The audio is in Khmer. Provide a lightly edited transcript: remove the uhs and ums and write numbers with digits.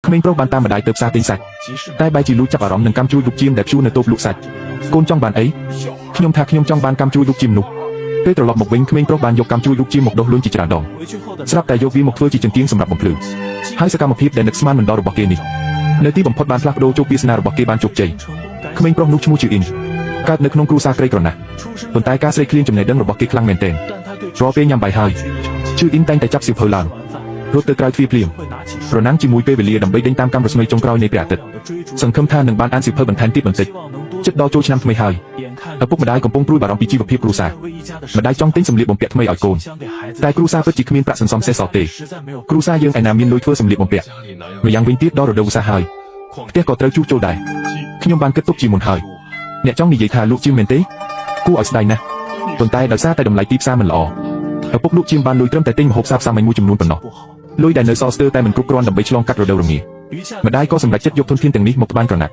ក្មេងប្រុសបានតាមម្ដាយទៅផ្សារទិញសាច់តែបែរជាលួចចាប់អារម្មណ៍នឹងកាំជ្រួចរូបជាមដែលព្យួរនៅតូបលក់សាច់កូនចង់បានអីខ្ញុំថាខ្ញុំចង់បានកាំជ្រួចរូបជាមនោះពេលត្រឡប់មកវិញក្មេងប្រុសបានយកកាំជ្រួចរូបជាមមកដុសលួញជាច្រើនដងស្រាប់តែយកវាមកធ្វើជាចង្គៀងសម្រាប់បំភ្លឺហើយសកម្មភាពដែលនឹកស្មានមិនដល់របស់គេនេះនៅទីបំផុតបានផ្លាស់ប្ដូរជោគវាសនារបស់គេបានជោគជ័យក្មេងប្រុសនោះឈ្មោះជឿអ៊ីនកើតនៅក្នុងគ្រួសារក្រីក្រណាស់ប៉ុន្តែការស្រេកឃ្លានចំណេះដឹងរបស់គេខ្លាំងមែនទែនរាល់ពេលញ៉ាំបាយហើយជឿអ៊ីនតែងតែចាប់សៀវភៅឡើងរត់ទៅក្រៅទ្វារភ្លាមប្រណាំងជាមួយពេលវេលាដើម្បីដេញតាមកម្មរស្មីចុងក្រោយនៃព្រះអាទិត្យសង្ឃឹមថានឹងបានអានសៀវភៅបន្ថែមទៀតបន្តិចជិតដល់ចូលឆ្នាំថ្មីហើយឪពុកម្ដាយកំពុងព្រួយបារម្ភពីជីវភាពគ្រួសារម្ដាយចង់ទិញសម្លៀកបំពាក់ថ្មីឲ្យកូនតែគ្រួសារពិតជាគ្មានប្រាក់សន្សំសេះសល់ទេគ្រួសារយើងឯណាមានលុយធ្វើសម្លៀកបំពាក់ម្យ៉ាងវិញទៀតដល់រដូវវស្សាហើយផ្ទះក៏ត្រូវជួសជុលដែរខ្ញុំបានគិតទុកជាមុនហើយអ្នកចង់និយាយថាលោកជាមែនទេគួរឲ្យស្ដាយណាស់ប៉ុន្តែដោយសារតែតម្លៃទីផ្សារមិនល្អឪពុកលោកជាបានលុយត្រឹមតែទិញម្ហូបសាបសាមញ្ញមួយចំនួនប៉ុណ្ណោះលុយដែលនៅសល់ស្ទើរតែមិនគ្រប់គ្រាន់ដើម្បីឆ្លងកាត់រដូវរងាម្ដាយក៏សម្រេចចិត្តយកធនធានទាំងនេះមកត្បាញក្រណាត់